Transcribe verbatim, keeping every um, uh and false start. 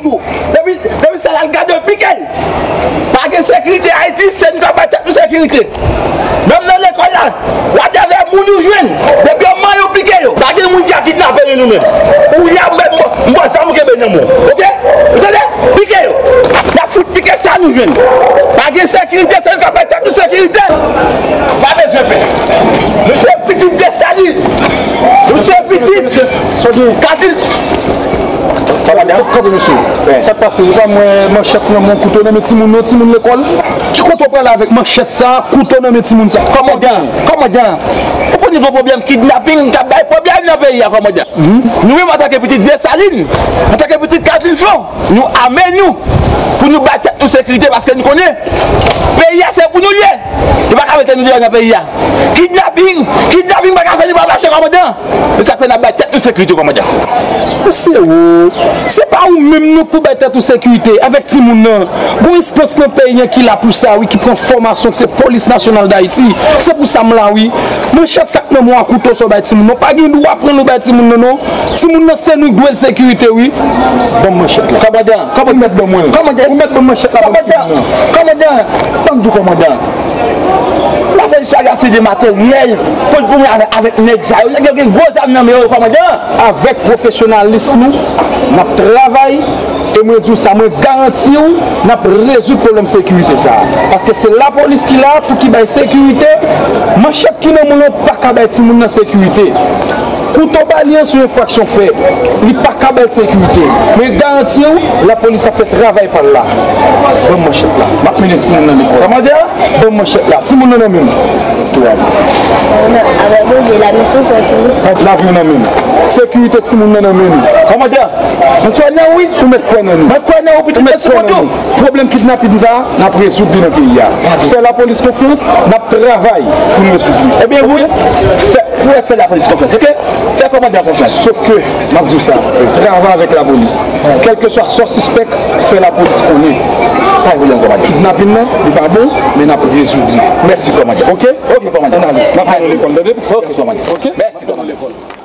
Depi, depi sa l al gade yo pike l. Pa gen sekirite Ayiti, se nou k ap bay tèt nou sekirite. Menm nan lekòl la, w a devè moun ou jwenn. Depi yon manyen ou pike yo. Pa gen moun ki ap kidnape nou, nou menm. Ou la, ou menm, m pran zam ou kenbe nan men w. Oke? Ou tande? Pike yo. N ap fout pike sa nou jwenn. Pa gen sekirite, se nou k ap bay tèt nou sekirite. Pa bezwen pè. Nou se pitit Desalin. Nou se pitit Katil. Kanpe, mesye. Sa k pase? Ou pa m wè manchèt nan men w, kouto nan men timoun yo, timoun lekòl. Ki kote w prale avèk manchèt sa, kouto nan men timoun sa? Kòmandan, kòmandan, ou konnen gen pwoblèm kidnaping k ap bay pwoblèm nan peyi a, kòmandan. Nou menm, antanke pitit Desalin, antanke pitit Katil Flan, nou ame nou pou nou bay tèt nou sekirite, paske nou konnen peyi a se pou nou l ye. Yo pa ka mete nou deyò nan peyi a. Kidnaping, kidnaping pa ka fè nou pa mache, kòmandan. Se sa k fè n ap bay tèt nou sekirite, kòmandan. Mesye, o, se pa ou menm non k pou bay tèt ou sekirite avèk timoun nan. Gon enstans nan peyi an ki la pou sa, wi, ki pran fòmasyon, se Polis Nasyonal d Ayiti. Se pou sa m la, wi. Manchèt sa k nan men w a, kouto sa w bay timoun nan, w pa gen dwa pran l ou bay timoun nan, non. Timoun nan se nou k dwe l sekirite, wi. Ban m manchèt la. Kòmandan, kòmandan. Ou mèt ban mwen l. Ou mèt ban m manchèt la, ban m timoun nan. Kòmandan, ban m di w, kòmandan. Lapolis la gen ase de materyèl pou l goumen avèk, avèk nèg sa yo. Nèg yo gen gwo zam nan men yo, kòmandan. Avèk pwofesyonalis nou, n ap travay e mwen di w sa, mwen garanti w, n ap rezoud pwoblèm sekirite sa a. Paske se lapolis ki la pou ki bay sekirite. Manchèt ki nan men w lan pa ka bay timoun nan sekirite. Kouto ba li an se yon enfraksyon fè. Li pa ka ba l sekirite. Mwen garanti w, lapolis ap fè travay pa l la. Ban m manchèt la. M ap mennen timoun nan lekòl. Kòmandan? Ban m manchèt la. Timoun nan nan men m. Tou a piti. Avèk Bondye, lavi m sou kont ou. Lavi w nan men m. Sekirite timoun nan nan men nou. Kòmandan, mwen kwè nan ou, wi. Ou mèt kwè nan nou. Mwen kwè nan ou, pitit mwen sou kont ou. Pwoblèm kidnaping sa a, n ap rezoud li nan peyi a. Fè lapolis konfyans, n ap travay pou n rezoud li. Ebyen, wi. Fè, pou fè lapolis konfyans, oke? Fè kòmandan konfyans. Sof ke, m ap di w sa, travay avèk lapolis. Kèlkeswa sa w sispèk, fè lapolis konnen. Pa gen pwoblèm, kòmandan. Kidnaping nan, li pa bon, men n ap rezoud li. Mèsi, kòmandan. Oke? Oke, kòmandan. Ann ale. N ap ale lekòl, tande, pitit gason. Oke, kòmandan. Oke? Mèsi, kòmandan.